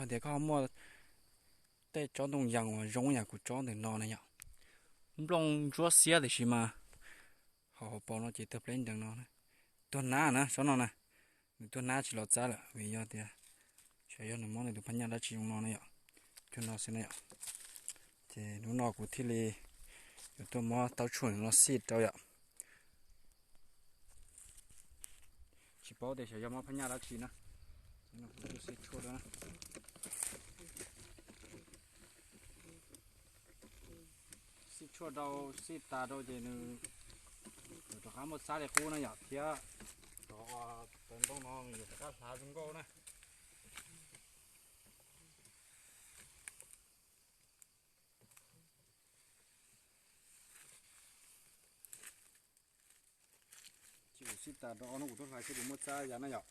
Yog tias koj ho muaj tej tsob ntoo yas uas zoo yam kuv tsob ntawm no na yom, nplooj ntsuab xiab tiam sis mas hauv hauv paus no ces tuag pleb ntees no. Tuag nab na, tsob no na, nws tuag nab tsis los txab lawm vim yog tias xyov yog nws mob nws tus phab nyaj dab tsi zoo no na yom. Cuag no xwb na yom. Ces hnub no kuv thiaj li yuav tuaj muab taub tshuaj no xij rau yom. Tsis paub tias xyov yog mob phab nyaj dab tsi na. Kuv xij tshuaj rau na. Xij tshuaj rau, xij tas rau ces nws rov qab muaj txab li qub na yom, thiab cov tawv ntoo no nws yuav rov qab hlav zoo nkauj na. Ces kuv xij tas rau ob hnub kuv tuaj hlais seb puas muaj txab yas na yom.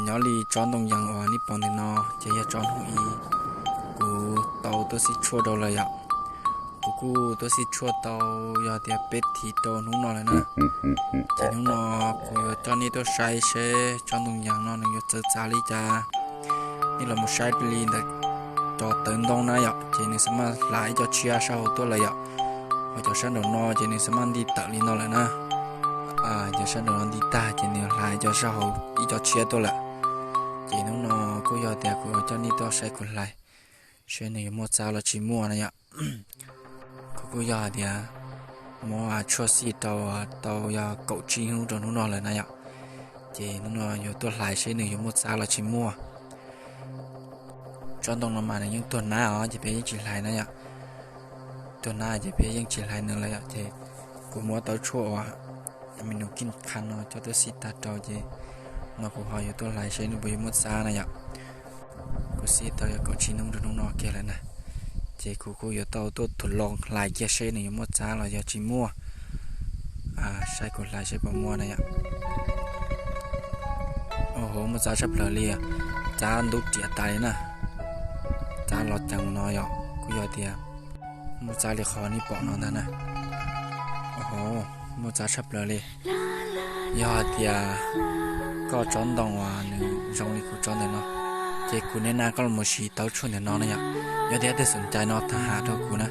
Nyob li tsob ntoo yas uas nej pom ntawm no ces yog tsob hnub ib kuv tau tuaj xij tshuaj rau lawm yom. Kuv kuj tuaj xij tshuaj tau yog tias peb thiv rau hnub no lawm na. Ces hnub no kuv yuav coj nej tuaj saib seb tsob ntoo yas no nws yuav txawv txav li cas. Nej los mus saib li ntawm cov tawv ntoo na yom, ces nws xav maj hlav ib co tshiab sab hauv tuaj lawm yom. Ho cov sab nraum no ces nws xav maj nti tawm li no lawm na. Cov sab nraum no nti tag ces nws hlav ib co sab hauv ib co tshiab tuaj lawm. Ces hnub no kuj yog tias kuv coj nej tuaj saib kuv hlais seb nws yuav muaj txab los tsis muaj na yom. Kuv kuj yog hais tias muab tshuaj xij rau tau yog kaum tsib hnub rau hnub no lawm na yom. Ces hnub no yuav tuaj hlais seb nws yuav muaj txab los tsis muaj. Tsob ntoo no mas nws yeej tuag nab os, ces peb yeej tsis hlais na yom. Tuag nab ces peb yeej tsis hlais nws lawm yom. Ces kuv muab tau tshuaj uas me nus kij qha no coj tuaj xij tag rau ces no kuv ho yuav tuaj hlais seb nws puas yuav muaj txab na yom. Kuv xij tau yog kaum tsib hnub rau hnub no kiag lawm na. Ces kuv kuj yuav tau tuaj thum loo hlais kiag seb nws yuav muaj txab los yog tsis muaj. Saib kuv hlais seb puas muaj na yom. Au hov, muaj txab tshaj plaws li, txab ntub riam tas li na. Txab los ceev no yom, kuj yog tias muaj txab li qhov nej pom no ntag na. Au hov, muaj txab tshaj plaws li. Yog hais tias koj tsob ntoo uas nws zoo li kuv tsob ntawm no, ces kuv nim no koj los mus siv tau tshuaj ntawm no na yom. Yog tias leej twg xoom cai no thov ham rau kuv na.